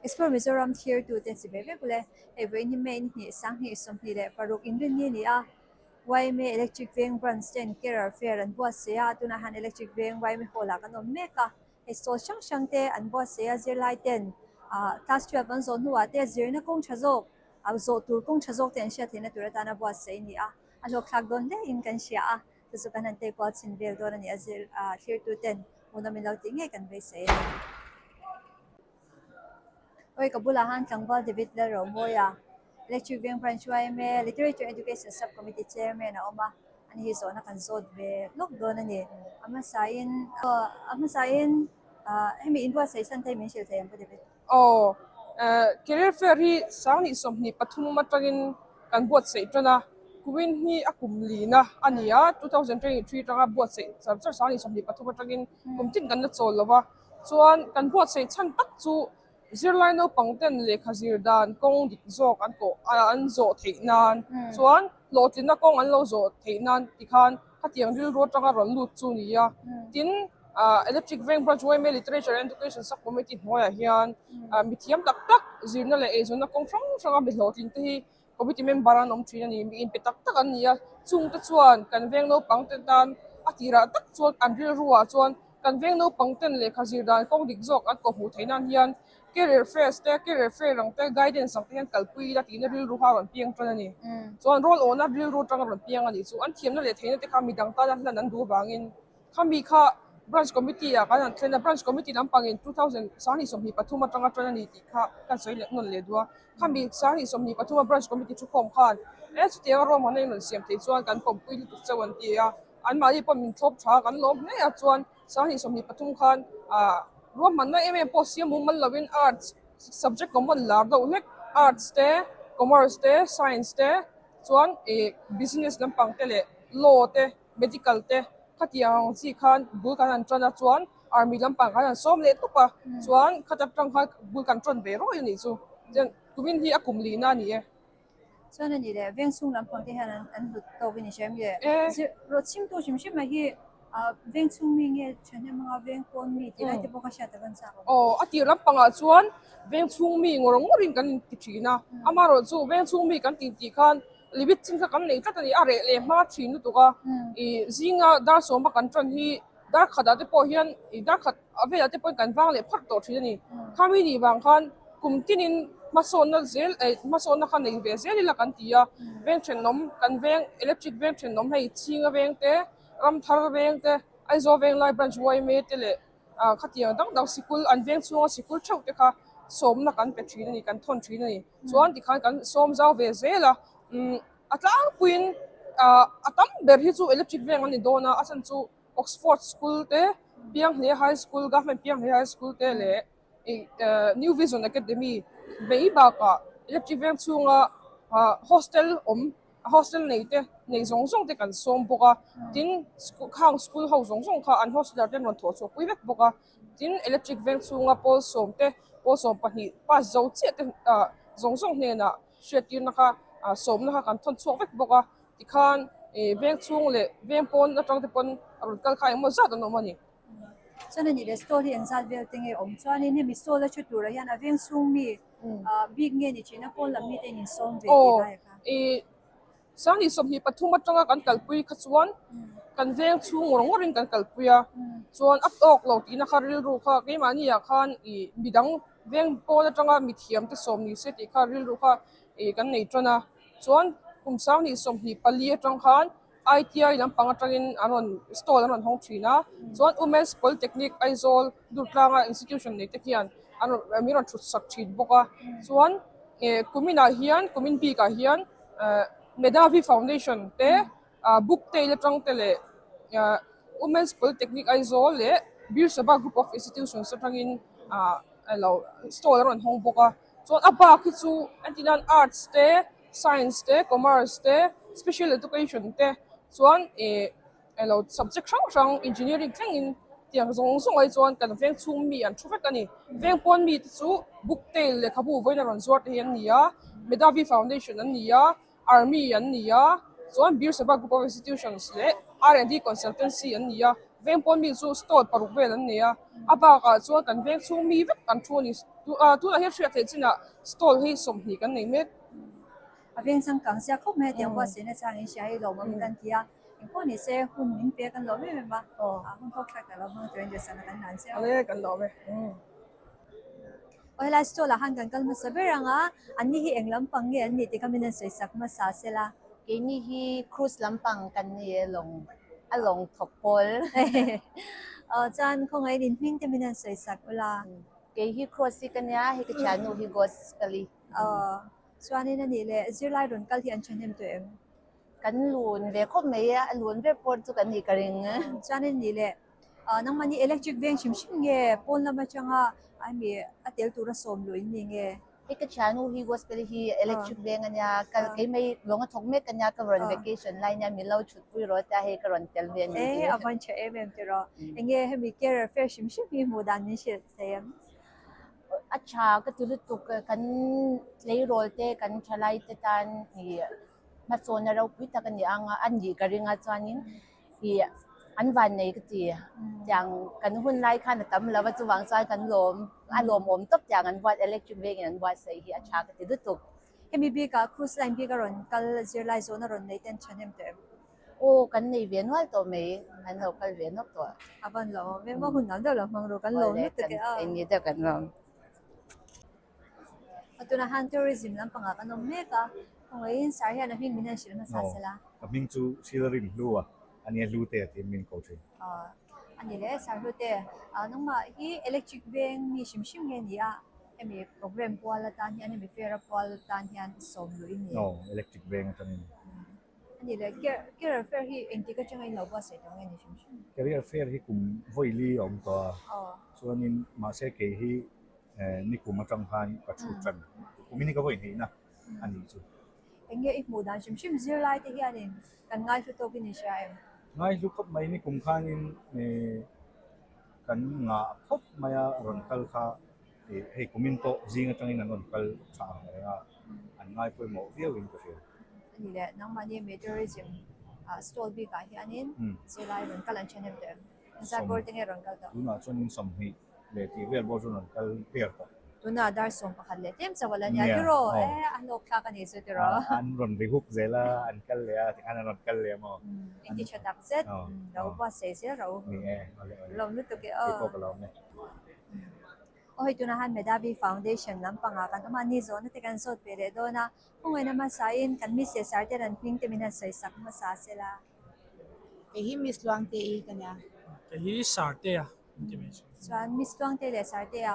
Explore Mizoram thlir tu te chi ve vek ule. Hei vawiin hi May ni hnih 20 26 inrinni a ni a. Yma Electric Veng Branch ten Career Fair an buatsaih a, tunah hian Electric Veng Yma Hall ah kan awm mek a. Hei stall hrang hrang te an buatsaih a, zirlai ten ah class 12 an zawh hnuah te zirna kawng tha zawk ah zawh tur kawng tha zawk te an hriat theihna tur atana buatsaih a ni a. A hlawkthlak dawn hle in kan hria a. Chu chu kan han tei kual chhin vel dawn a ni a zir ah thlirtu ten hmuhnawm in lo tih ngei kan beisei a ni. Awi ka bulah han tlangval David Lalrohmawia Electric Veng Branch yma Literature Education Sub Committee Chairman a awm a, ani hi zawhna kan zawt ve lawk dawn a ni. A hmasain a hmasain ah hemi inbuatsaih chhan te hi min hrilh thei ang pu David. Aw, Career Fair hi 2023 atangin kan buatsaih tan a, kumin hi a kum lina a ni a, 2023 atanga buatsaih char char 2023 atangin kum tin kan la chawl lo va, chuan kan buatsaih chhan tak chu zirlai naupang ten lehkha zir dan kawng dik zawk an kawh an zawh theih nan chuan hlawhtlinna kawng an lo zawh theih nan tikhan khatiang rilru atanga rawn lut chu a ni a, tin. Electric Veng Branch yma Literature and Education Sub Committee hnuaiah hian mithiam tak tak zirna leh eizawnna kawng hrang hranga mi hlawhtling te hi committee member an awm thin a ni. Mi inpe tak tak an ni a, chungte chuan kan veng naupang te tan a tirah tak chuan an rilruah chuan kan veng naupang ten lehkha zir dan kawng dik zawk an kawhhmuh theih nan hian career fest te, career fair ang te, guidance ang te hian kalpui ila tihna rilru kha a rawn piang tan a ni. Chuan rawl awhna rilru atanga rawn piang a nih chu an thiamna leh theihna te kha midang tana hlan an duh avangin Khami kha Branch Committee ah kan han thlen a, Branch Committee lampangin 2023 atanga tan a ni tih kha kan sawi leh nawn leh duh a. Khami 2023 a Branch Committee thukhawm khan e chutianga ruahmanna in rawn siam theih chuan kan pawmpui lutuk chauh an ti a, anmahni pawh min thlawp tha a, kan lawm hle a chuan 2023 khan ah ruahmanna em em pawh siam mumal lovin Arts subject common lar deuh hlek Arts te, Commerce te, Science te chuan ih Business lampang te leh Law te Medical te khatiang ang chi khan bul kan han tan a chuan army lampang kan han sawm leh tawp a chuan khata tang khan bul kan tan ve rawih a nih chu chuan kumin hi a kum lihna a ni e. Chuan a ni leh veng chhung lampang te hian an hlut tawk in i hria em le? Rawh chhimtu hrim hrim mai hi veng chhung mi nge thahnem anga veng pawn mi tih lai te pawh ka hriat a van chak awm. Aw a tir lampangah chuan veng chhung mi ngawr ngawrin kan inti thin a amaherawhchu veng chhung mi kan tih tih khan Limit chin kha kan nei tlat a ni, a reh leh hma thin lutuk a, ih zinga dar sawma kan tan hi dar khatah te pawh hian ih dar khat a velah te pawhin kan vang leh phawt tawh thin a ni. Khami nih vang khan kum tinin hmasawnna zel eh hmasawnna kha nei ve zel ila kan ti a, veng thenawm kan veng electric veng thenawm hei Chhinga veng te, Ramthar veng te, Aizawl Venglai branch yma te leh ah khatiang dang dang sikul an veng chhunga sikul theuh te kha sawmna kan pe thin a ni kan thawn thin a ni chuan tikhan kan sawm zau ve zel a umm a tlangpuiin ah a tam ber hi chu electric veng an ni dawn a a chhan chu Oxford school te Pianghle high school government Pianghle high school te leh ih eh New Vision Academy mai bakah electric veng chhunga ah hostel awm. A hostel nei te nei zawng zawng te kan sawm bawk a tin khang school ho zawng zawng kha an hosteler te an rawn thawh chhuah pui vek bawk a tin electric veng chhunga pawl sawm te pawl sawm pahnih pass zo chiah te ah zawng zawng hnenah hriattirna kha ah sawmna kha kan thawn chhuak vek bawk a tikhan ih veng chhung leh veng pawn atang te pawn a rawn kal kha engemaw zat an awm a ni. Chuan a nih leh stall hi engzat vel te nge awm chuanin hemi stall a thu turah hian a veng chhung mi Bik nge ni thin a pawn lam mite in insawm ve tih lai a kha. Aw, 2023 atanga kan kalpui kha chuan kan veng chhung ngawr ngawrin kan kalpui a, chuan a tawk lo tihna kha rilru kha keimahni ah khan ih midang veng pawn atanga mithiam te sawm ni se tih kha rilru kha ih kan nei tan a, chuan kum 2024 atang khan ITI lampang atangin an rawn stall an rawn hawng thin a chuan Women's Polytechnic Aizawl Durtlanga institution nei te khian an rawn min rawn thut sak thin bawk a chuan eh kuminah hian kumin bikah hian eh Medhavi Foundation te ah book tail atang te leh ah Women's Polytechnic Aizawl leh Bir Sabha Group of Institutions atangin ah alo stall an rawn hawng bawk a chuan a bak hi chu entirnan arts te. Science te, Commerce te, Special Education te chuan ih elo subject hrang hrang Engineering thlengin tiang zawng zawng ai chuan kan veng chhung mi an thu vek a ni. Veng pawn mi te chu Book Tail lehkhabu vawiin a rawn zuar te hi an ni a, Medhavi Foundation an ni a, Army an ni a, chuan Bir Sabha Group of Institutions leh R and D Consultancy an ni a. Veng pawn mi chu stall paruk vel an nei a, a bakah chuan kan veng chhung mi vek an thu a ni. Tunah hian hriat theih chinah stall hi 20 kan nei mek. A veng changkang zia khawp mai a tiang buatsaih na chang in hria hi lawmawm kan ti a, engpawh ni se hun min pek an lawm em em a, hun thawk thlak tak lo hmang turin duhsakna kan hlan chiang. Awle kan lawm e. Aw helai stall ah khan kan kal hmasa ber ang a, an ni hi eng lampang nge an nih tih kha min han sawi sak hmasa sela. Keini hi cruise lampang kan ni e lawng a lawng thawk pawl. Aw chuan khawngaih in hming te min han sawi sak ula. Kei hi cross hi ka nia, hei ka thiannu hi gospel i. Aw chuanin a nih leh zirlai rawn kal hi an thahnem tawh em? Kan lun ve khawp mai a, a lun ber pawh chu kan nih ka ring. Chuanin nih leh nangmahni electric veng hrim hrim nge pawn lam atanga aimi a tel tura sawm luh in ni nge? Hei ka thiannu hi gospel hi electric veng a nia, kal keimah lawng a thawk mek a nia, ka rawn vacation lai nia min lo chhut pui rawh tia hei ka rawn tel ve a ni. E a van tha em em tiraw. Enge hemi career fair hrim hrim hi hmuh dan min hrilh thei em? A tha ka ti lutuk kan tleirawl te kan thalai te tan ih hmasawnna ropui tak a ni ang a, a nih ka ring a chuanin ih an van nei ka ti tiang kan hun lai khan a tam lo va chuvang chuan kan lawm a lawmawm tawp tiang an buat electric vengin an buatsaih hi a tha ka ti lutuk. Hemi bikah cruise line bik a rawn kal zirlai zawn a rawn nei ten thahnem tawh em? Aw kan nei ve nual tawh mai, an lo kal ve nawk tawh. A van lo awm em, a hun dang deuh lo hmang ru, kan lawm lutuk e a. Eng nge deuh kan lawm. A tunah khan tourism lampangah kan awm mek a, khawngaihin sir hian a hming min han hrilh hmasa sela. Ka hming chu Silrim Hlu a, a nia Hlu te a tiin min ko thin. A ni le, Sir Hlu te, nangmah hi electric veng mi hrim hrim nge ni a? Hemi program pual atan hian, hemi fair a pual atan hian sawm luh i ni. Aw, electric veng atangin. A ni le, career fair hi engtik atanga in lo buatsaih tawh nge ni hrim hrim? Career fair hi kum vawi li a awm tawh a, chuanin mahse kei hi ni kum atang khan ka thu tan, kumin hi ka vawi hneihna a nih chu. Eng nge i hmuh dan hrim hrim zirlai te hianin kan ngaihlu tawkin i hria em? Ngaihlu khawp mai, ni kum khanin kan ngah khawp mai a rawn kal kha hei kumin pawh zing atangin an rawn kal tha ang reng a, an ngai pawimawh viauin ka hria. A ni le, nangmahni meteorism stall bikah hianin zirlai rawn kal an then em tawh em? Engzat bawr te nge rawn kal tawh? Tunah chuan 20 leh tih vel bawr chu rawn kal der tawh. Tunah dar 11 leh tlem chauh a la nia tiraw? E, a hlawk thlak a nih chu tiraw? An rawn ri huk zel a, an kal leh a, tikhan an rawn kal leh a maw? Engti tha tak zet, lo buatsaih zel rawh u. Ni e, awle awle. Lawm lutuk e aw. Keipawh ka lawm e. Aw hei tunah khan Medavi Foundation lampangah kan awm a, ni zawhna te kan zawt ve leh dawn a, khawngaihna hmasain kan mi sesar ten an hming te min han sawi sak hmasa sela. Kei hi Miss Luangte-i ka nia. Kei hi Sartea an ti mai chu. Chuan Miss Luangte leh Sartea,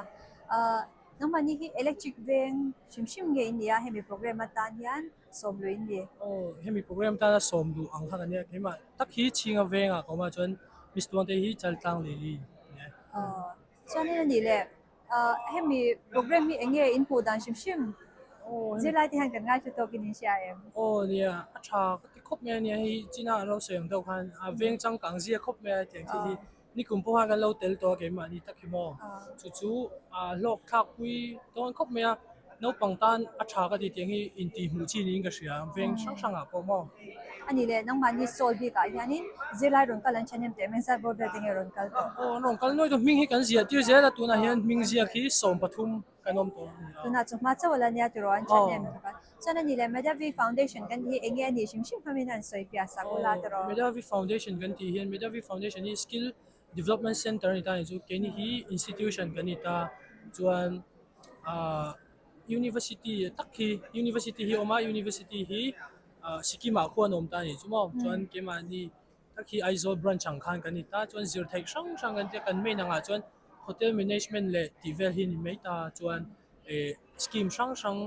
ah nangmahni hi electric veng hrim hrim nge in nia hemi program atan hian sawm luh in ni? Aw hemi program atana sawm duh ang kha ka nia, keimah tak hi Chhinga vengah ka awm a chuan Miss Luangte hi Chaltlang Lili a nia. Aw chuanin a nih leh ah hemi program hi eng nge in hmuh dan hrim hrim? Zirlai te hian kan ngaithla tawkin in hria em? Aw nia a tha ka ti khawp mai a nia hei China an lo sawi ang deuh khan a veng changkang zia khawp mai a tiang thil hi nikum pawh khan kan lo tel tawh a keimahni tak hi maw chu chu a hlawk thlak pui dawn khawp mai a naupang tan a tha ka ti tiang hi intihhmuh chi niin ka hria veng hrang hrangah pawh maw. A ni le nangmahni sawl bikah hianin zirlai rawn kal an then em teh mengzat bawr vel te nge rawn kal tawh? Aw an rawn kal nuai tawh hming hi kan ziah tir zel a tunah hian hming ziak hi 13 kan awm tawh a ni a. Tunah chu hma chauh a la nia tiraw an then em tawh a. Chuan a ni le Medavi Foundation kan tih hi eng nge a nih hrim hrim khamin han sawi fiah sak ula tiraw? Medavi Foundation kan tih hian Medavi Foundation hi skill development center a ni ta a ni chu keini hi institution kan ni ta chuan ah university tak hi university hi a awm a university hi ah Sikkim ah khuan a awm ta a ni chu maw chuan keimahni tak hi Aizawl branch ang khan kan ni ta chuan zir theih hrang hrang kan tia kan main angah chuan hotel management leh tih vel hi a ni mai ta chuan eh scheme hrang hrang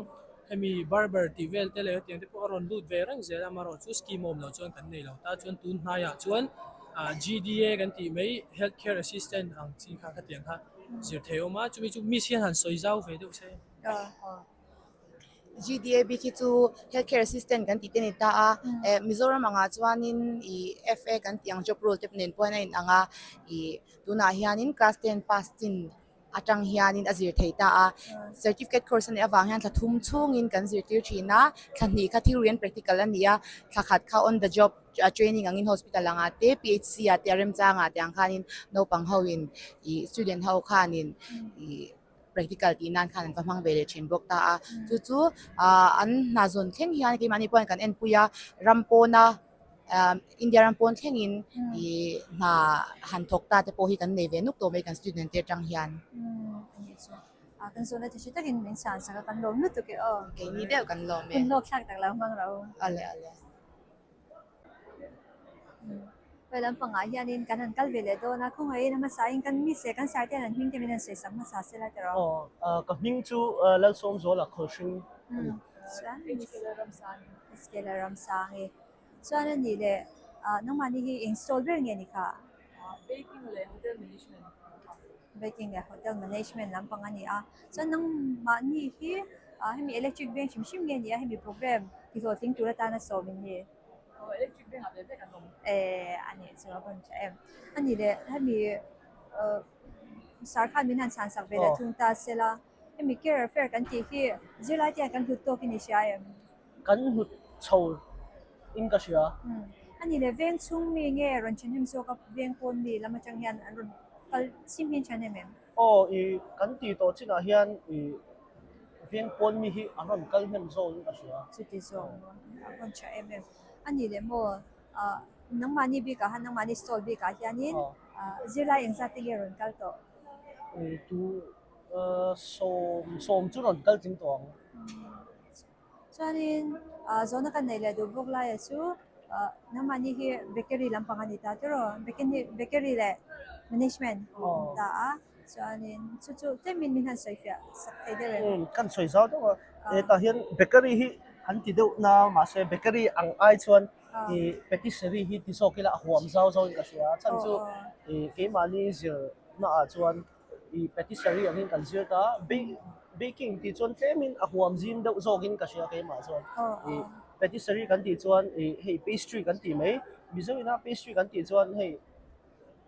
hemi barber tih vel te leh hetiang te pawh a rawn lut ve reng zel a amaherawhchu scheme a awm loh chuan kan nei lo ta chuan tun hnaiah chuan ah G_D_A kan tih mai health care assistant ang chi kha khatiang kha zir thei a awm a chumi chu miss hian han sawi zau ve deuh se. GDA bik hi chu health care assistant kan tih te a ni ta a, eh Mizoram angah chuanin ih FA kan tih ang job role te nen pawhin a inang a, ih tunah hianin class ten pass chin. atang hianin a zir thei ta a. Certificate course a nih avang hian thla thum chhungin kan zirtir thin a, thla hnih kha theory and practical a ni a, thla khat kha on the job training angin hospital angah te PHC ah te a remchangah te ang khanin naupang ho in ih student ho khanin ih practical tih nan khan an va hmang ve leh thin bawk ta a. Chu chu ah an hna zawn thleng hian keimahni pawhin kan enpui a, ram pawna India ram pawn thlengin ih hna han thawk ta te pawh hi kan nei ve nuk tawh mai kan student te atang hian. Kan zawhna te hre takin min chhan sak a, kan lawm lutuk e aw. Keini deuh kan lawm e. Hun hlawk thlak tak lo hmang ro. Awle awle. Hei lampangah hianin kan han kal ve leh dawn a, khawngaihin a hmasain kan mi se kan sar te hian an hming te min han sawi sak hmasa se la tiraw? Aw, ka hming chu Lalsawmzuala Khawlhring a ni. Chuan Skela Ramsangi. Chuan a nih leh nangmahni hi eng stall ber nge ni kha? Baking leh Hotel Management. Baking leh Hotel Management lampang a ni a. Chuan nangmahni hi hemi electric veng hrim hrim nge ni a hemi program tihlawhtling tur atana sawm in ni? Aw electric veng ah ve vek an awm. Eh a nih chu a vawn tha em. A nih leh hemi sarkhan min han chhan sak ve leh thung ta sela hemi care affair kan tih hi zirlai te hian kan hlut tawk in i hria em? Kan hlut chho in ka hria. A nih leh veng chhung mi nge rawn thahnem zawk a veng pawn mi lam atang hian an rawn kal chim hi an thahnem em? Aw i kan tih tawh chinah hian i veng pawn mi hi an rawn kal hnem zawk in ka hria. Chuti zawk maw a vawn tha em em. A nih leh maw ah nangmahni bikah han nangmahni stall bikah hianin ah zirlai engzat te nge rawn kal tawh? I tu sawm sawm chu rawn kal tling tawh ang. Chuanin ah zawhna kan neih leh duh bawk laia chu ah nangmahni hi bakery lampang a ni ta tiraw bakery leh management ta a chuanin chu chu tlemin min han sawi fiah sak thei deuh em? Umm kan sawi zau deuh a hetah hian bakery hi an ti deuh na mahse bakery ang ai chuan ih patisserie hi ti zawk ila a huam zau zau in ka hria a chhan chu ih keimahni zirna ah chuan ih patisserie angin kan zir ta a baking tih chuan tlemin a huam zim deuh zawkin ka hria keimah chuan ih patisserie kan tih chuan ih hei pastry kan tih mai mizo ina pastry kan tih chuan hei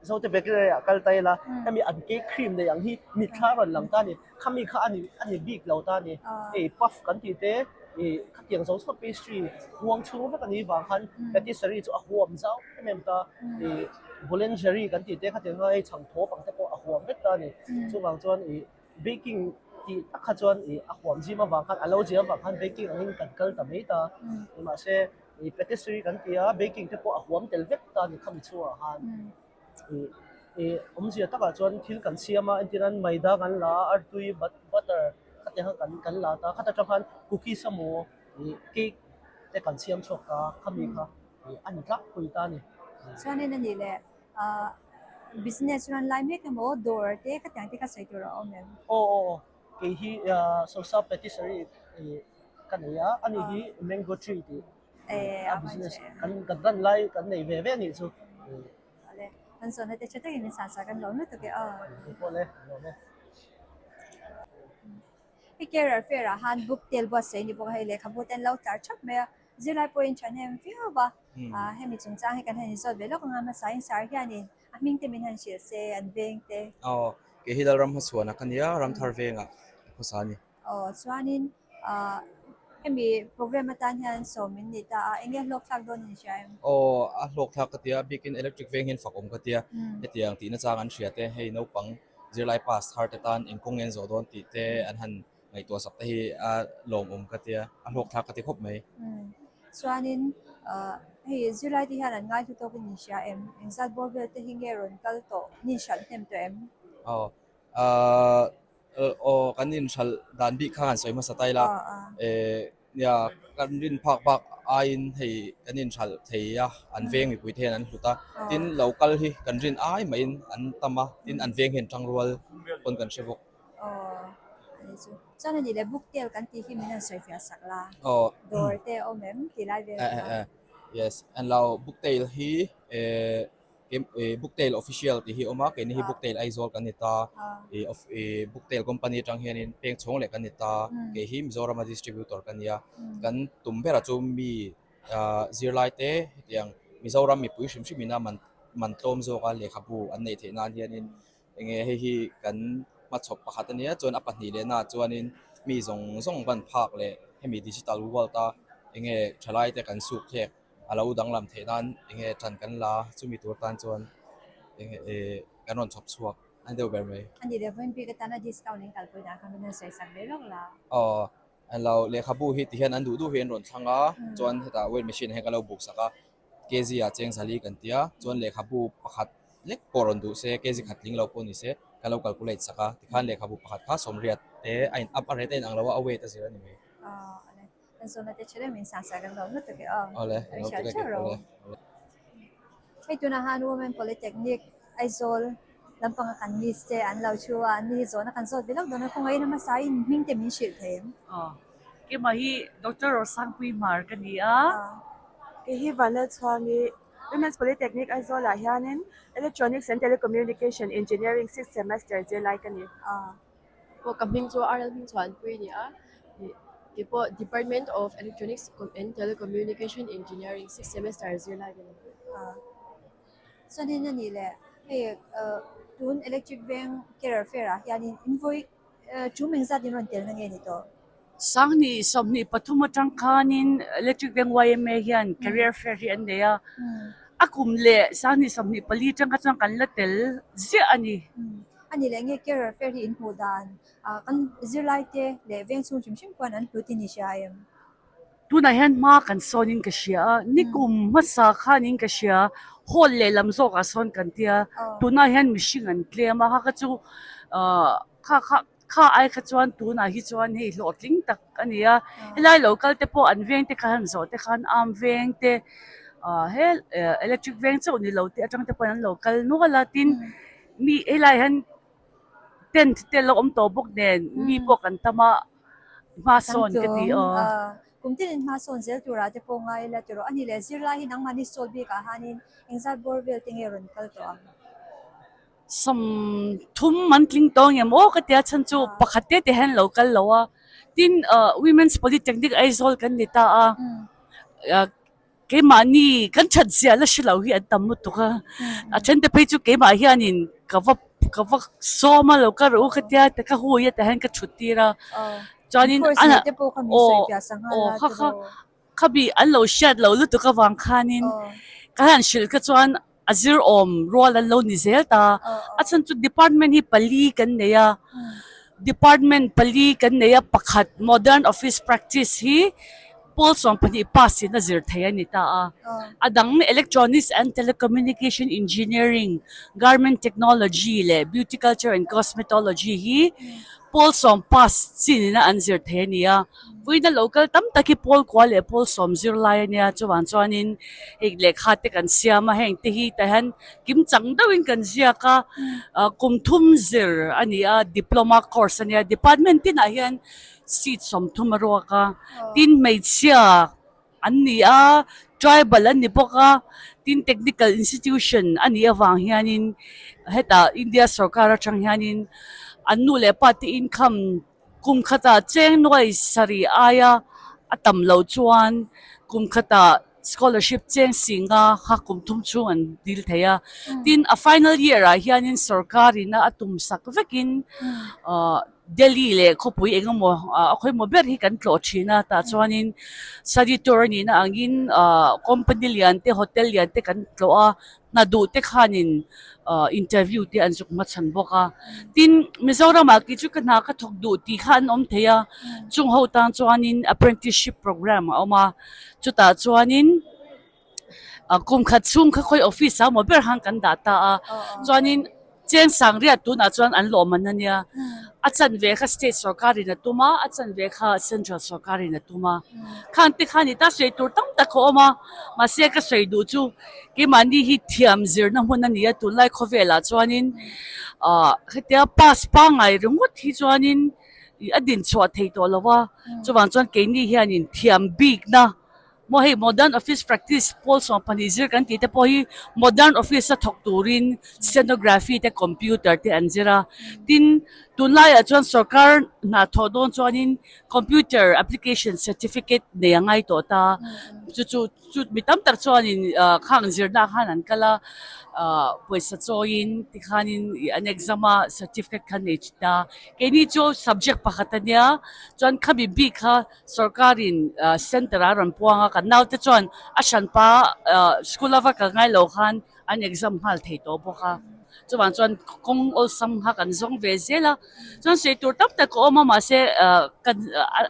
zote bakery ah kal ta ila hemi an cake cream nei ang hi mitthla a rawn lang ta a ni khami kha a ni a ni bik lo ta a ni hei puff kan tih te ih khatiang zo chhuak pastry huang chhung vek a nih vang khan patisserie chu a huam zau em em ta ih boulangerie kan tih te khatiang kha hei chhang thawp ang te pawh a huam vek ta a ni chuvang chuan ih baking tih tak kha chuan ih a huam zim avang khan a lo zia avang khan baking angin kan kal ta mai ta mahse ih patisserie kan ti a baking te pawh a huam tel vek ta a ni khami chhungah khan ih ih awmzia takah chuan thil kan siam a entir nan maida kan la a artui butter khatiang kha kan kan la ta khata tang khan cookies emaw ih cake te kan siam chhuak ta khami kha ih a ni tlangpui ta a ni. Chuanin a nih leh ah business run lai mek emaw dawr te khatiang te kha sawi tur a awm em? Aw aw aw kei hi ah Sosa patisserie ih ka nei a ani hi mango tree tih a business kan kan run lai kan nei ve ve a nih chu. Awle kan zawhna te tha takin min sansak an lawm lutuk e aw. Keipawh le an lawm e. Hei career fair ah han book tel buatsaih a ni bawk a hei lehkhabu te an lo tlar thap mai a zirlai pawhin thahnem viau va ah hemi chungchang hi kan han inzawt ve lawk ang a hmasa in sar hianin a hming te min han hrilh se an veng te. Aw kei hi Lalram hmachhuana ka nia Ramthar vengah khawsa a ni. Aw chuanin ah hemi program atan hian sawm min ni ta a eng nge hlawk thlak dawn in hria em? Aw a hlawk thlak ka tia bikin electric veng hian fak awm ka tia hetiang tihna chang an hria te hei naupang zirlai pass thar te tan eng kawng nge an zawh dawn tih te an han ngaihtuah sak te hi a lawmawm ka tia a hlawk thlak ka ti khawp mai. Chuanin ah hei zirlai te hian an ngaihlu tawk in in hria em? Engzat bawr vel te hi nge rawn kal tawh ni hralh hnem tawh em? Aw ah Aw kan inhralh dan bik kha han sawi hmasa ta ila eh nia kan rin phak bak aiin hei kan inhralh thei a an veng mipui te hian an hlut a tin lo kal hi kan rin ai maiin an tam a tin an veng hian tangrual pawn kan hre bawk. Aw ani chu chuan ani le book tel kan tih hi min han sawi fiah sak la dawr te a awm em ti lai vel kha. Yes an lo book tel hi eh Booktail Official tih hi a awm a, keini hi Booktail Aizawl kan ni ta, ih Booktail Company atang hianin peng chhawng leh kan ni ta, kei hi Mizorama distributor ka ni a, kan tum berah chu mi zirlai te hetiang Mizoram mipui hrim hrim ina man man tlawm zawka lehkhabu an neih theih nan hianin eng nge hei hi kan. hmachhawp pakhat a nia chuan a pahnih leh naah chuanin mi zawng zawng ban phak leh hemi digital world a enge thalai te kan suk thlek a lo danglam theih nan enge tan kan la chumi tur tan chuan enge eh kan rawn chhawp chhuak a ni deuh ber mai. A ni leh vawiin bik atana discount in kalpui dan kha min rawn sawi sak ve lawk la. Aw Englo lehkhabu hi tihian an duh duh hi an rawn thlang a chuan hetah weight machine ah hian ka lo buk sak a kg ah cheng zali kan ti a chuan lehkhabu pakhat lek pawh rawn duh se kg khat tling lo pawh ni se ka lo calculate sak a tikhan lehkhabu pakhat kha sawmriat te a in up a rate a inang lo a a weight a zir a ni mai. Awle lo ti lek awle. Hei tunah han Women Polytechnic Aizawl lampanga kan miss te an lo thu a, an ni hi zawhna kan zawt ve lawk dawn a, khawngaih in a hmasa in hming te min hrilh thei em? Aw, keimah hi Doctor Rosangpui Hmar ka ni a. Kei hi Vanlalchhuangi, Women's Polytechnic Aizawl ah hianin Electronics and Telecommunication Engineering sixth semester zirlai ka ni. Aw ka hming chu RL Hmingchhuanpui a ni a, kei pawh Department of Electronics and Telecommunication Engineering sixth semester zirlai ka ni. Chuanin a nih leh hei tun electric veng career fair ah hianin in vawi tum engzat in rawn telna nge ni tawh? Sanghnih 23 atang khanin electric veng yma hian career fair hi an nei a, a kum leh sanghnih 24 atang kha chuan kan la tel ziah a ni. A nih leh nge career fair hi in hmuh dan kan zirlai te leh veng chhung hrim hrim khuan an hlut in i hria em? Tunah hian hma kan sawn in ka hria a, nikum hmasa khan in ka hria, hall lehlam zawkah sawn kan tia, tunah hian mihring an tlem a, kha kha chu ahh kha kha kha ai kha chuan tunah hi chuan hei hlawhtling tak a ni a, helai lo kal te pawh an veng te kha han zawh te khan arm veng te ahh he electric veng chauh ni lo te atang te pawhin an lo kal nual a, tin mi helai hian tent te a lo awm tawh bawk nen mi pawh kan tam a. Hma sawn ka ti aw. Kum tin in hma sawn zel turah te pawh ngai ila tiraw. A ni leh zirlai hi nangmahni sawl bikah hanin engzat bawr vel te nge rawn kal tawh ang? 30 an tling tawh ngem aw ka tia chhan chu pakhat te te hian lo kal lo a. Tin Women's Polytechnic Aizawl kan ni ta a. Keimahni kan that zia la hre lo hi an tam lutuk a, a then te phei chu keimah hianin ka va ka va sawm a lo ka rawh u ka tia ta ka hui a tah hian ka thut tir a chuanin a aw aw kha kha khabi an lo hriat lo lutuk avang khanin ka han hrilh kha chuan a zir awm rual an lo ni zel ta a chhan chu department hi pali kan nei a department pali kan nei a pakhat modern office practice hi pawl 12 pass in a zir thei a ni ta a a dang electronics and telecommunication engineering garment technology leh beauty culture and cosmetology hi pawl sawm pass chin in a an zir thei a ni a. Vawiina lo kal tam tak hi pawl kua leh pawl sawm zir lai a nia chuvang chuanin hei lehkha te kan siam a heng te hi tah hian kim chang deuhin kan ziak a ah kum thum zir a ni a diploma course a nia department tinah hian seat 30 a ruak a tin hmeichhia an ni a tribal an ni bawk a tin technical institution a nih avang hianin hetah India sorkar atang hianin an nu leh pa te income Kum khatah cheng nuai sarih aia a tam loh chuan kum khatah scholarship cheng singa kha kum thum chhung an dil thei a. Tin, a final year ah hianin sorkarin a tum sak vekin Delhi leh khawpui eng emaw a khawimawh ber hi kan tlawh thin a. Tah chuanin study tour a nihna angin company lian te hotel lian te kan tlawh a. Hna duh te khanin interview te an zuk hmachhan bawk a. Tin, Mizoramah kei chu ka hna ka thawk duh tih kha an awm thei a, chung ho tan chuanin apprenticeship program a awm a, chutah chuanin kum khat chhung kha khawi office ah emaw ber khan kan dah ta a, chuanin Cheng Sangriat tunah chuan an lawm an ania. A chanve kha state sorkarin a tum a, a chanve kha central sorkarin a tum a. Khang te khan i ta sawi tur tam tak a awm a, mahse ka sawi duh chu keimahni hi thiam zirna hmun a ni a, tunlai khawvelah chuanin ah hetia pass pangngai ringawt hi chuanin a dinchhuah thei tawh lo a, chuvang chuan keini hianin thiam bikna Maw hei modern office practice pawl 12 zir kan tih te pawh hi modern office a thawk turin stenography te computer te an zir a. Tin, tunlaiah chuan sorkar hna thawh dawn chuanin computer application certificate nei a ngai tawh ta. Chu chu chu mi tam tak chuanin khang zirna khan an kal a, pawisa chawiin tikhanin ih an exam a certificate kha an nei thin a. Keini chu subject pakhat a nia, chuan khami bik kha sorkarin center ah a rawn puang a, kan naute chuan a hranpa school a va kal ngai lo khan an exam nghal thei tawh bawk a. Chuvang chuan kawng awlsam kha kan zawng ve zel a, chuan sawi tur tam tak a awm a mahse kan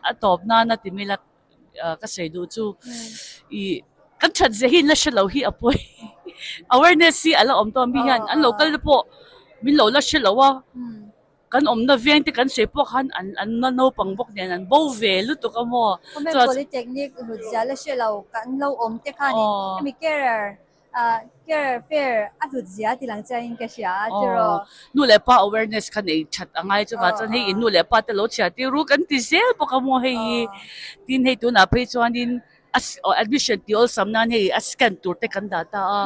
a tawp nana ti mai la. ka sawi duh chu ih kan that zia hi la hre lo hi a pawi awareness hi a la awm tawh a mi hian an lo kal te pawh min lo la hre lo a kan awmna veng te kan sawi pawh khan an an la naupang bawk nen an bo ve lutuk a maw chuan polytechnic hlut zia la hre lo kan lo awm te khanin hemi carer Ah care fair a hlut zia ti lang chiangin ka hria a tiraw. Aw, nu leh pa awareness kha nei that a ngai chuvah chuan hei in nu leh pa te lo chhiar tir ru kan ti zel bawk a maw hei hi. Tin hei tunah phei chuanin a admission tih awlsam nan hei a scan tur te kan dah ta a.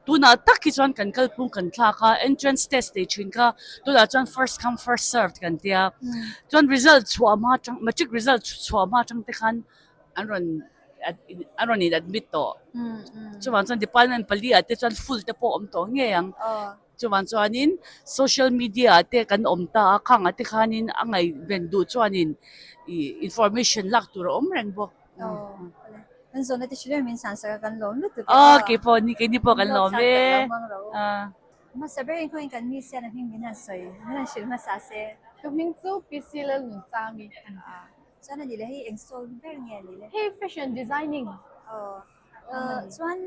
Tunah tak hi chuan kan kalphung kan thlak a, entrance test nei thin kha tunah chuan first come first served kan tia. Chuan result chhuah hma atang matric result chhuah hma atang te khan an rawn an rawn in admit tawh chuvang chuan department pali ah te chuan full te pawh a awm tawh ngei ang chuvang chuanin social media ah te kan awm ta a khang ah te khanin a ngaihven duh chuanin ih information lak tur a awm reng bawk. Kan zawhna te hrilh em min san sak a kan lawm lutuk e aw keipawh ni keini pawh kan lawm e. Hmasa ber in khawiin kan mi sian a hming min han sawi min han hrilh hmasa se. Ka hming chu PC Lalnunchami a ni a. Chuan a ni le hei eng stall ber nge a ni le? Hei fashion designing. Aw chuan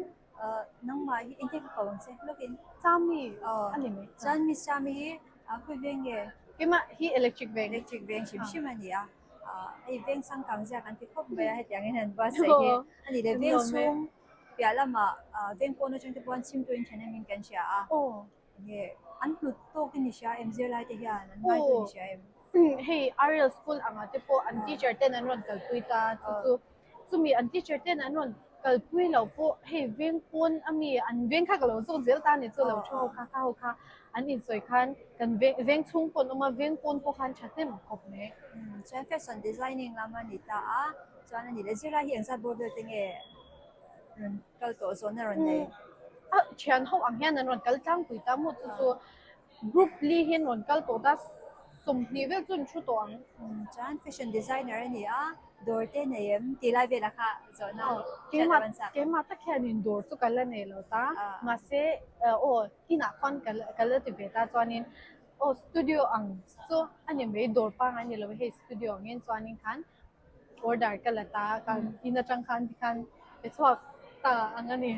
nangmah hi engtin ka ko ang che lawkin? Chami a ni mai. Chuan Miss Chami hi khawi veng nge? Keimah hi electric veng. Electric veng hrim hrim a ni a. Hei veng changkang zia kan ti khawp mai a hetiangin han buatsaih hi a ni le. Veng chhung piah lamah veng pawn atang te pawh an chhim turin thahnemin kan hria a. Nge an hlut tawk in i hria em zirlai te hian an ngai chu in hria em? Hei Ariel school anga te pawh an teacher ten an rawn kalpui ta chu chu chumi an teacher ten an rawn kalpui lo pawh hei veng pawn ami an veng kha ka lo zawk zel ta ni chu lo thu ho kha kha ho kha an insawi khan kan veng veng chhung pawn awm a veng pawn pawh khan thahnem khawp mai. Chuan fashion designing lam a ni ta a chuan a ni leh zirlai hi engzat bawr vel te nge rawn kal tawh zawhna rawn nei. A thian ho ang hian an rawn kal tlangpui ta maw chu chu group li hi an rawn kal tawh ta 20 vel chu an thu tawh ang. Chuan fashion designer a ni a, dawr te nei em tih lai velah kha zawhna hriat a rawn chak. Keimah tak hianin dawr chu ka la nei lo ta, mahse aw inah khuan ka la ti ve ta chuanin aw studio ang chu a ni mai dawr pangngai ni lo hei studio angin chuanin khan Order ka la ta a, kan in atang khan tikhan pe chhuak ta ang a ni.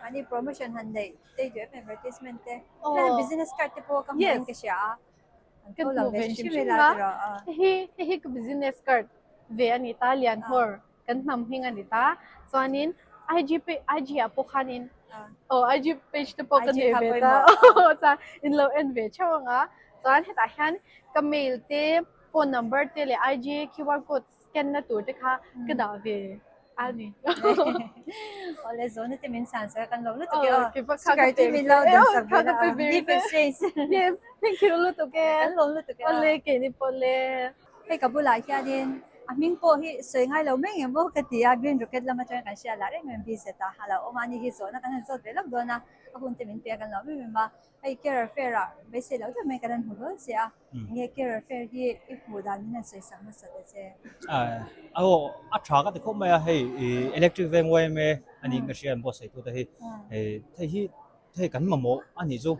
Mahni promotion han neih te duh em advertisement te. Helai business card te pawh ka hmuh in ka hria a. An Ka hmuh ve hrim hrim a. Hei hei hi ka business card ve a ni ta Lianhawr kan hnam hming a ni ta. Chuanin IG page IG ah pawh khanin aw IG page te pawh ka nei ve ta. Chuan in lo en ve theuh ang a. Chuan hetah hian ka mail te phone number te leh IG QR code scan na tur te kha ka dah ve a ni. Awle zawhna te min san sak a kan lo lutuk e aw. Sticker te min lo dawn sak ve la a. Gift exchange. Yes, thank you lutuk e. Kan lawm lutuk e. Awle keini pawh le. Hei ka bulah hianin a hming pawh hi sawi ngai lo mai engemaw ka ti a, Green Rocket lam atanga kan hria lah reng em BZ a a lo awm a, ani hi zawhna kan han zawt ve lawk dawn a, a hun te min pe a kan lawm em em a. Hei Career Fair ah beisei lo deuh mai kan han hmu hlawl che a. Nge Career Fair hi i hmuh dan min han sawi sak hmasa ta che? Aw, a tha ka ti khawp mai a, hei electric veng yma a niin ka hria an buatsaih tu te hi. Hei hi hei kan mamawh a nih chu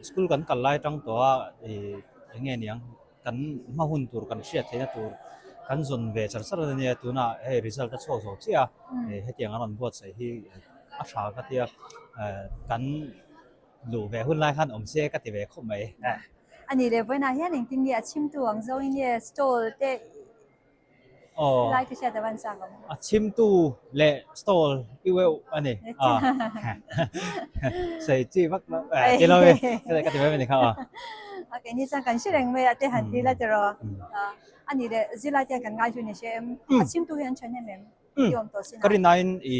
school kan kal lai atang tawh a eng nge niang kan hma hun tur kan hriat theihna tur kan zawn ve char char a nia tunah hei result a chhuak zo chiah a hetiang an rawn buatsaih hi a tha ka tia kan Luh ve hun lai khan awm se ka ti ve khawp mai. A nih leh vawiinah hian engtin nge a chhimtu ang zawngin nge stall te lai ka hriat a van chak ang? A chhimtu leh stall i ueuh a ni. Sawi chi vak lo eh ti lo e ka ti mai mai ni kha aw. Okay ni chuan kan hre reng mai a te han ti la tiraw. A nih leh zirlai te hian kan ngai chu ni hre em? A chhimtu hi an tha hnem em? I awm tawh sin a. Ka rinaiin i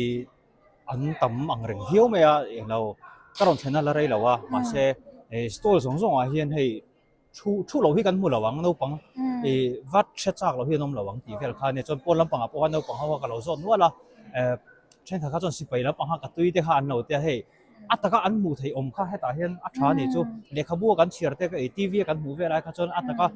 an tam ang reng viau mai a englo ka rawn thlen a la rei lo a mahse stall zawng zawng ah hian hei thu thu lo hi kan hmu lo ang naupang ih vat hre chak lo hi an awm lo ang tih vel kha a nia chuan pawn lampangah pawh khan naupang ho kha ka lo zawt nual a eh. Thenkhat kha chuan sipai lampang kha ka tui te kha an lo tia hei a taka an hmuh theih awm kha hetah hian a tha anih chu lehkhabu a kan chhiar te ka TV a kan hmuh vel ai kha chuan a taka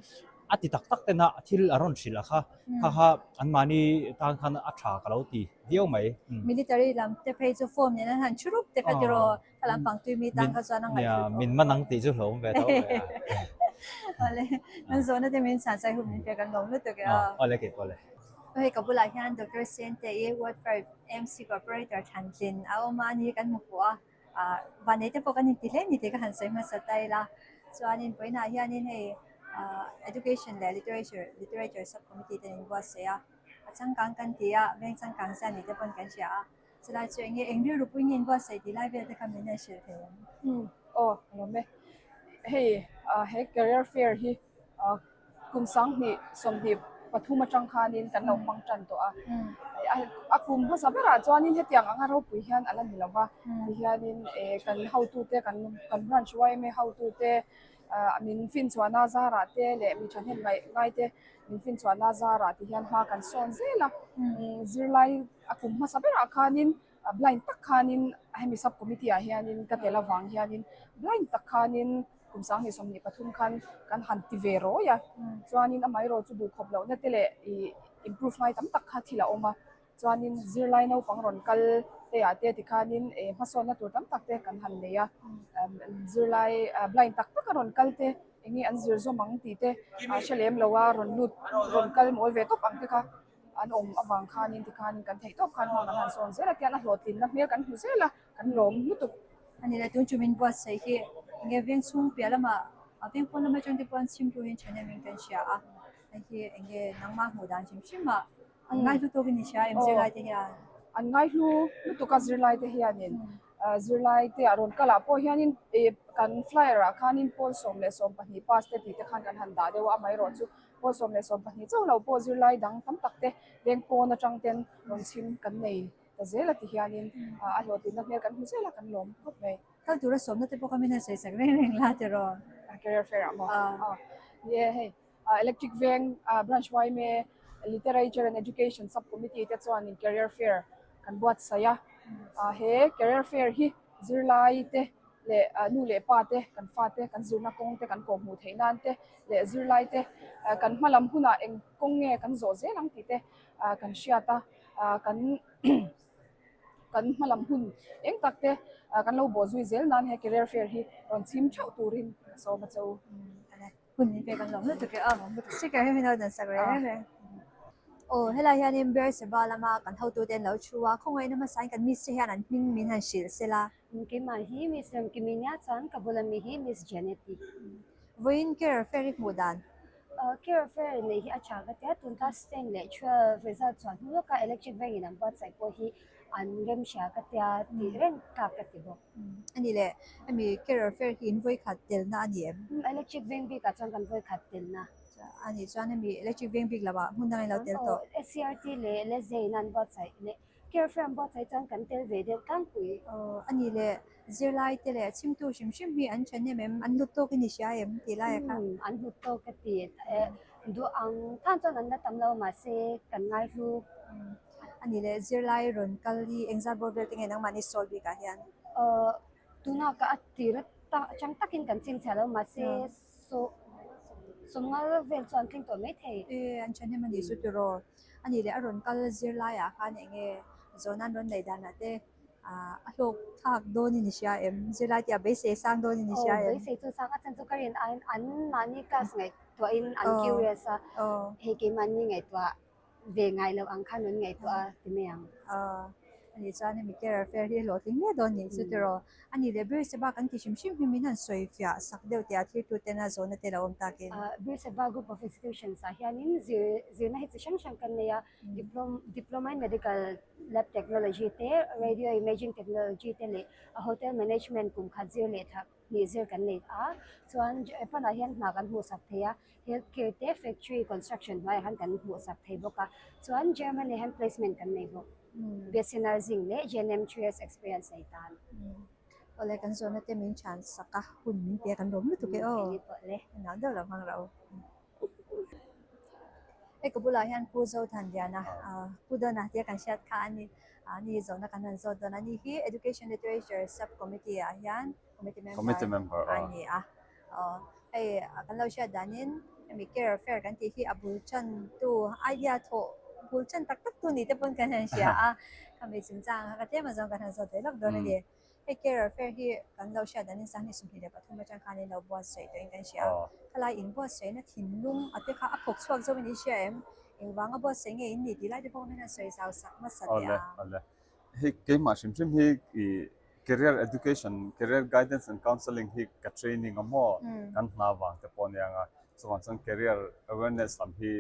a ti tak tak tena thil a rawn hrilh a kha kha kha anmahni tan khan a tha ka lo ti viau mai. Military lam te phei chu form nen an han thu rup te kha tiraw kha lampang tui mi tan kha chuan a ngaihhlut awm. Min man ang tih chu hlauhawm ve tho ve a. Awle kan zawhna te min chhan chai hun min pek an lawm lutuk e a. Awle kei pawh le. Hei ka bulah hian Doctor Sente i Ward 5 MC Corporator Thantlin a awm a ni kan hmu fuh a, ah vanei te pawh kan inti hle ni tih ka han sawi hmasa ta ila. Chuanin vawiinah hianin hei ah Education leh Literature Literature Sub Committee te an inbuatsaih a, a changkang kan ti a, veng changkang zia ni te pawn kan hria a. Chulai chu enge eng rilru pui nge inbuatsaih tih lai vel te kha min han hrilh thei ang. Umm aw ka lawm e. Hei ah he career fair hi ah kum 2023 atang khanin kan lo hmang tan tawh a. A kum hmasa berah chuanin hetiang anga ropui hian a la ni lo va. Tihianin eh kan hotute kan kan branch yma hotute ah min finchhuahna zarah te leh mi thahnem ngaih ngai te min finchhuahna zarah ti hian hma kan sawn zel a. Zirlai a kum hmasa berah khanin blind tak khanin hemi sub committee ah hianin ka tel avang hianin blind tak khanin kum 2023 khan kan han ti ve rawi a chuanin amaherawh chu duhkhawp lohna te leh ih improve ngai tam tak kha thil a awm a chuanin zirlai naupang rawn kal te ah te tikhanin eh hmasawnna tur tam tak te kan han nei a zirlai blind tak tak a rawn kal te eng nge an zir zawm ang tih te a hre lem lo a rawn lut rawn kal mawl ve tawp ang te kha. an awm avang khanin tikhanin kan theih tawp khan hma kan han sawn zel a tian a hlawhtlinna hmel kan hmu zel a kan lawm lutuk. A ni le tun chu min buatsaih hi enge veng chhung piah lamah a veng pawn lam atang te pawh an chhim turin thahnem kan hria a hei hi enge nangmah hmuh dan hrim hrim ah an ngaihlu tawkin i hria em zirlai te hian. An ngaihlu lutuk a zirlai te hianin zirlai te a rawn kal ah pawh hianin ih kan flyer ah khanin pawl 10 le 12 pass te tih te khan kan han dah deuh a amaherawhchu Pawl 12 chauh lo pawh zirlai dang tam tak te veng pawn atang ten rawn chhim kan nei ta zel a ti hianin a hlawhtlinna hmel kan hmu zel a kan lawm khawp mai. Kal tura sawmna te pawh kha min han sawi sak reng reng la tiraw? Career fair ah maw? Ni e hei Electric Veng Branch yma Literature and Education Sub Committee te chuanin Career Fair kan buatsaih a, he Career Fair hi zirlai te leh nu leh pa te kan fate kan zirna kawng te kan kawhhmuh theih nan te leh zirlai te kan hma lam hunah eng kawng nge kan zawh zel ang tih te kan hriat a kan kan hma lam hun eng tak te kan lo bawh zui zel nan he career fair hi rawn chhim theuh turin ka sawm a che u. Hun min pek an lawm lutuk e a sticker hi min lo dan sak reng reng. Aw helai hianin Beersheba lama kan hotute an lo thu a khawngaihna hmasain kan miss te hian an hming min han hrilh sela. Keimah hi Miss Remkiminia chuan ka bula mi hi Miss Janet-i. Vawiin Care Fair i hmuh dan? Care Fair neih hi a tha ka tia, tun class ten leh 12 result chhuah hnu lawka electric veng in an buatsaih pawh hi an remhria ka tia tih reng tlak ka ti bawk. A ni le, hemi Care Fair hi in vawikhat telna a ni em? Electric veng bikah chuan kan vawikhat telna. A nih chuan hemi electric veng bik lovah hmun dangin lo tel tawh. SCRT leh LSJ in an buatsaih leh Care Fair an buatsaih chuan kan tel ve deuh tlangpui. A ni le, Zirlai te leh chhimtu hrim hrim hi an thahnem em? An hlut tawk i ni hria em? Tih lai a kha. Umm, an hlut tawk ka ti. Eh, duh ang khan chuan an la tam lo mahse kan ngaihlu. A ni le, zirlai rawn kal hi engzat bawr vel te nge nangmahni sawl bikah hian? Aw, tuna ka a tir atang takin kan chhinchhiah lo mahse saw sawmngal vel chu an tling tawh maithei. Eh, an thahnem a nih chu tiraw. A ni le, a rawn kal zirlaiah khan eng nge zawhna an rawn neih danah te a hlawk thlak dawn i ni hria em? Zirlai tih a beisei sang dawn i ni hria em? Aw, beisei chu sang a chan chu ka rin aiin an mahni class ngaihtuahin an curious a, hei keimahni ngaihtuah ve ngai loh ang khan rawn ngaihtuah a ti mai ang. Aw, a nih chuan hemi care affair hi hlawhtling hle dawn nih chu tiraw? A nih leh Birseba kan ti hrim hrim hi min han sawi fiah sak deuh tih a thirtu tena zawhna te lo awm takin. Birseba Group of Institutions ah hianin zir zirna hi chi hrang hrang kan nei a, Diploma in Medical Lab Technology te, Radio Imaging Technology te leh Hotel Management kum khat zir leh thla hnih zir kan nei a, chuan Japan ah hian hna kan hmuhsak thei a, Health Care te Factory Construction hnuaiah khan kan hmuhsak thei bawk a, chuan Germany ah hian placement kan nei bawk, BSc Nursing leh GNM 3 years experience nei tan. Awle kan zawhna te min chhan sak a, hun min pe a kan lawm lutuk e aw, engah deuh lo hmang rah u. Hei ka bulah hian Pu Zothanliana Pu Dawna tia kan hriat kha a ni. A ni zawhna kan han zawt dawn a ni hi Education Literature Sub Committee ah hian Committee member a ni a. Aw hei kan lo hriat danin hemi Care Fair kan tih hi a bul tan tu idea thawh bul tan tak tak tu ni te pawn kan han hria a. Khami chungchang kha ka tlem azawng kan han zawt ve lawk dawn a ni. Hei Care Fair hi kan lo hriat danin 2023 atang khan in lo buatsaih tawhin kan hria a. Khalai in buatsaihna thinlung a te kha a phawk chhuak zawk in i hria em? Engvanga buatsaih nge in ni tih lai te pawh hian a sawi zau sak hmasa teh a. Awle, awle. Hei keimah hrim hrim hi i career education, career guidance and counselling hi ka training a maw kan hna vang te pawh ania nga. Chuvang chuan career awareness lam hi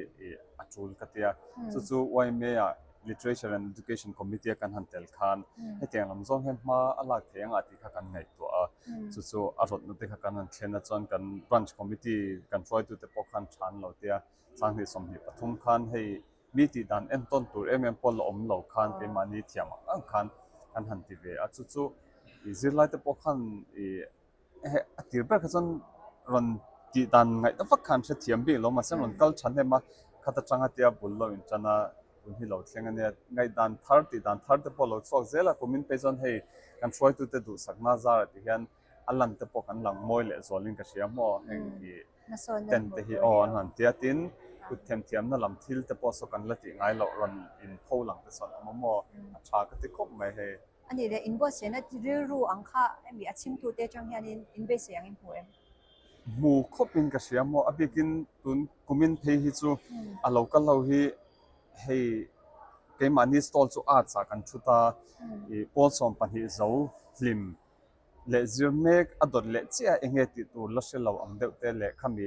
a tul ka ti a. Chu chu YMA ah Literature and Education Committee a kan han tel khan hetiang lam zawng hian hma a lak thei anga tih kha kan ngaihtuah a. Chu chu a rawtna te kha kan han thlen a chuan kan branch committee kan hruaitute pawh khan tha an lo ti a. 2023 khan hei mi tih dan entawn tur em em pawh la awm lo khan keimahni thiam ang ang khan kan han ti ve a. Chu chu zirlai te pawh khan ih a tir ber kha chuan rawn tih dan ngaih ta vak khan hrethiam bik lo mahse rawn kal tha hnem a khat atanga tia bul lo in tan a tun hi lo thleng ania ngaihdan thar tih dan thar te pawh lo chhuak zel a kumin phei chuan hei kan hruaitute duhsakna zarah ti hian a lan te pawh kan lang mawi leh zualin ka hria maw heng hi tent te hi aw an han tia tin kut themthiamna lam thil te pawh saw kan la tih ngai loh rawn in pho lang te sawn awm a maw a tha ka ti khawp mai hei. A nih leh inbuatsaihna rilru ang kha hemi a chhimtute atang hianin inbeisei ang in hmu em? Hmu khawpin ka hria maw? A bikin tun kumin phei hi chu a lo kal ho hi hei keimahni stall chu arts ah kan thut a, ih pawl 12 zo hlim leh zir mek a dawt leh chiah eng nge tih tur la hre lo ang deuh te leh khami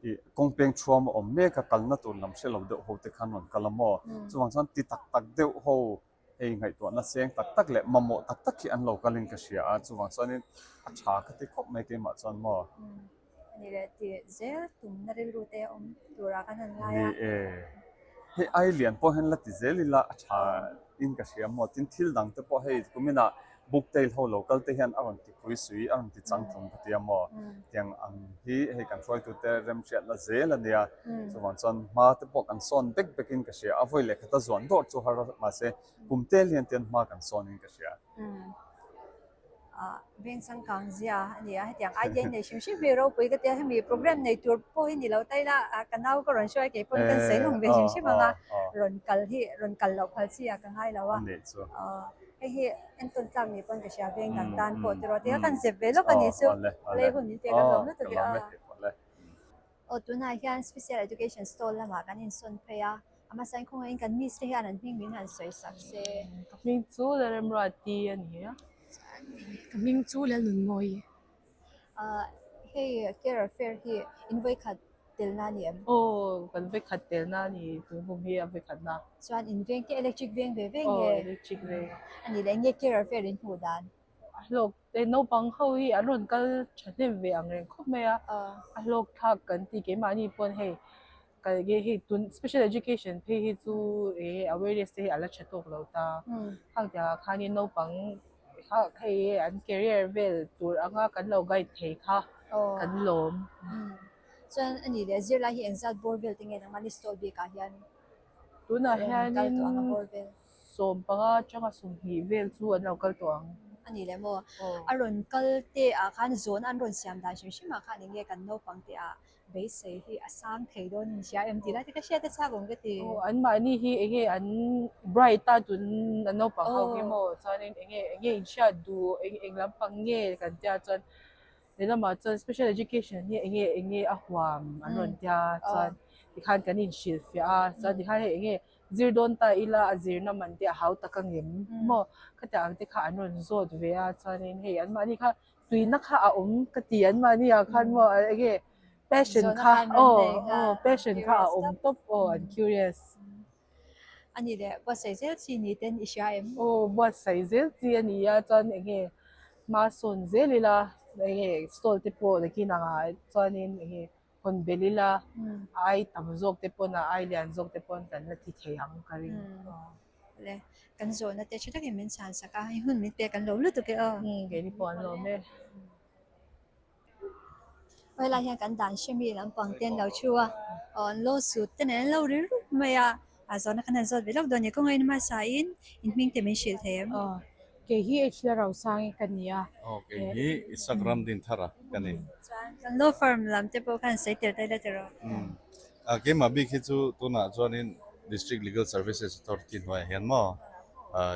ih kawng peng thuam a awm mek a kalna tur lam hre lo deuh ho te khan rawn kal a maw? Chuvang chuan ti tak tak deuh ho Hei ngaihtuahna seng tak tak leh mamawh tak tak hi an lo kalin ka hria a, chuvang chuanin a tha ka ti khawp mai keimah chuan maw. Ni leh ti zel tumna rilru te awm turah kan han ngai a. Ni e, hei ai lian pawh hian la ti zel ila a tha in ka hria maw, tin thil dang te pawh hei kuminah book tail ho lo kal te hian a rawn ti pui sui, a rawn ti changtlung ka tia maw, tiang ang hi hei kan hruaitute remhriatna zel a nia, chuvang chuan hma te pawh kan sawn bek bekin ka hria, a vawi leh khata zuan dawr chu har mahse kum tel hian tian hma kan sawnin ka hria. Veng changkang zia a ni a, hetiang idea nei hrim hrim hi ropui ka tia, hemi program nei tur pawh hi ni lo ta ila ka nau ka rawn hruai kei pawn kan sawi hlawm ve hrim hrim ang a, rawn kal hi rawn kal loh phal chi ah ka ngai lo a. Hei hi entawn tlak ni pawn ka hria veng dang tan pawh tiraw tia kan zep ve lawk a ni chu lei hun min pek a hlawm lutuk e aw. Aw tunah hian special education stall lamah kan insawn phei a, a hmasain khawngaihin kan miss te hian an hming min han sawi sak se. Ka hming chu Lalremruati a ni a. Ka hming chu Lalnunmawii. Ah hei care affair hi in vawikhat telna a ni em? Aw kan vawikhat telna a ni tun kum hi a vawikhatna. Chuan in veng te electric veng ve ve nge? Aw electric veng. A nih leh nge care affair in hmuh dan? A hlawk te naupang ho hi an rawn kal thahnem ve ang reng khawp mai a, a hlawk thlak kan ti keimahni pawn hei Kal nge hei tun special education phei hi chu eng awareness te hi a la tha tawk lo ta. Khang tiang ah khanin naupang kha hei an career vel tur anga kan lo guide thei kha kan lawm. Chuan a nih leh zirlai hi engzat bawr vel te nge nangmahni stall bik ah hian Tunah hianin 15 atanga 20 vel chu an lo kal tawh ang. A nih leh maw? A rawn kal te ah khan zawn an rawn siam dan hrim hrim ah khan eng nge kan naupang te ah Beisei hi a sang thei dawn in hria em tih lai te ka hriat a chak awm ka ti. Aw an mahni hi eng nge an bright a tun an naupang ho hi maw chuanin eng nge eng nge in hriat duh eng eng lampang nge kan tia chuan lehlamah chuan special education hi eng nge eng nge a huam an rawn tia chuan tikhan kan inhrilhfiah a chuan tikhan hei eng nge zir dawn ta ila a zirna man te a hau tak angem maw khatiang ang te kha an rawn zawt ve a chuanin hei an mahni kha Tuina kha a awm ka ti an mahni ah khan maw enge passion kha aw aw passion kha a awm tawp aw an curious. A nih leh buatsaih zel chi ni ten i hria em? Aw buatsaih zel chi a ni a chuan enge hma sawn zel ila enge stall te pawh nakin angah chuanin enge hawn belh ila ai tam zawk te pawn a ai lian zawk te pawn kan la ti thei ang ka ring. Le kan zawhna te tha takin min chhan sak a, hei hun min pek an lo lutuk e aw. Keini pawh an lawm e. Aw helai hian kan dan hre mi lampang te an lo thu a, aw an lo sut te nen an lo ri rup mai a, a zawhna khan han zawt ve lawk dawn a ni. Kawngaiin hmasain in hming te min hrilh thei em? Aw, kei hi H la Rosangi ka ni a. Aw, kei hi Isak Ramdinthara ka ni. Chuan kan law firm lam te pawh khan sawi tel ta ila tiraw? Umm, a keimah bik hi chu tunah chuanin District Legal Services Authority hnuaiah hian maw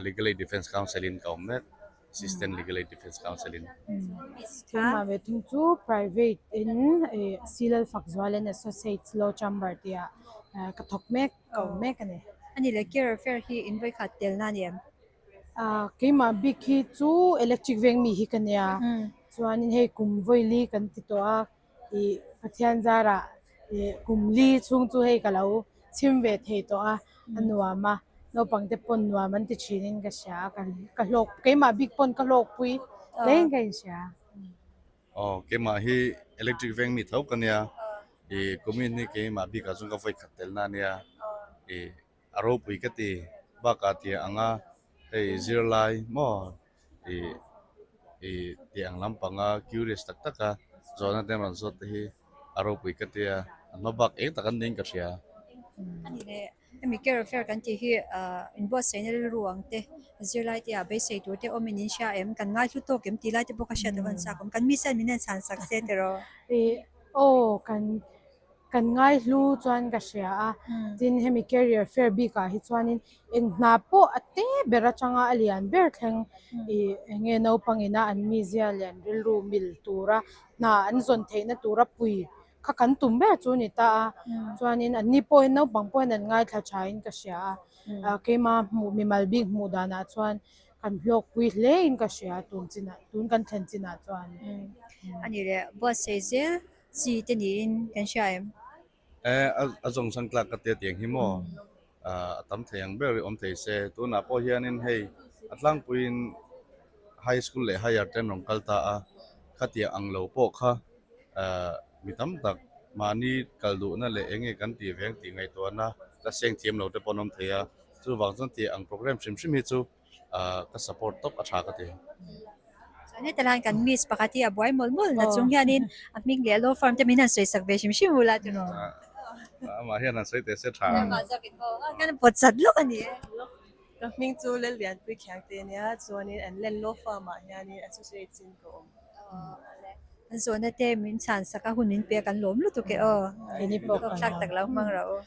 Legal Aid Defence Council in ka awm mek. Assistant Legal Aid Defence Counsel in. Keimah ve thung chu private in Silal Fakzual and Associates Law Chamber tih ah ka thawk mek, ka awm mek a ni. A ni le, Care Affair hi in vawikhat telna a ni em? Keimah bik hi chu electric veng mi hi ka nia, chuanin hei kum vawili kan ti tawh a, ih Pathian zarah ih kum li chhung chu hei ka lo chhim ve thei tawh a, a nuam a, naupang te pawn nuam an ti thin in ka hria a, ka hlawk keimah bik pawn ka hlawkpui hle in ka inhria. Aw keimah hi electric veng mi tho ka nia, ih kumin hi keimah bikah chuan ka vawi khat telna a nia, ih a ropui ka ti bakah tih ang a hei zirlai maw ih ih tih ang lampanga curious tak tak a zawhna te an rawn zawt te hi a ropui ka tia a hma bak eng tak an niin ka hria. A ni leh hemi care affair kan tih hi ah inbuatsaihna rilru ang te zirlai te ah beisei tur te awmin in hria em kan ngaihlu tawk em tih lai te pawh ka hriat loh a chak awm kan mi sen min en chhan sak se tiraw. Ih aw kan Kan ngaihlu chuan ka hria a, tin hemi career fair bikah hi chuanin eng hna pawh a te ber atanga a lian ber thleng ih eng nge naupang ina an mizia leh an rilru mil tura hna an zawn theihna tura pui kha kan tum ber chu a ni ta a, chuanin an ni pawhin naupang pawhin an ngaithla thain ka hria a, keima hmuh mimal bik hmuh danah chuan kan hlawkpui hle in ka hria tun chinah tun kan thlen chinah chuan. A ni leh buatsaih zel chi te niin kan hria em? E, a zawng chang tlak ka tia tiang hi maw? A tam thei ang ber i awm thei se. Tunah pawh hianin hei a tlangpuiin high school leh higher te an rawn kal ta a, khatiang ang lo pawh kha mi tam tak mahni kal duhna leh eng nge kan tih ve ang tih ngaihtuahna la seng thiam lo te pawh an awm thei a. Chuvang chuan tih ang program hrim hrim hi chu ka support tawp a tha ka ti. Chuan heta lai kan miss pakhat hi a buai mawlh mawlh na chung hianin a hming leh law firm te min han sawi sak ve hrim hrim ula tiraw. Amah hian han sawi teh se tha ang. Amah zawk in aw kan pawt chat lawk a ni e. Ka hming chu Lallianpui Khiangte a nia chuanin an len law firm ah hianin associates in ka awm. An zawhna te min chhan sak a hun min pe a kan lawm lutuk e aw. Keini pawh kan Hlawk thlak tak lo hmang rawh u.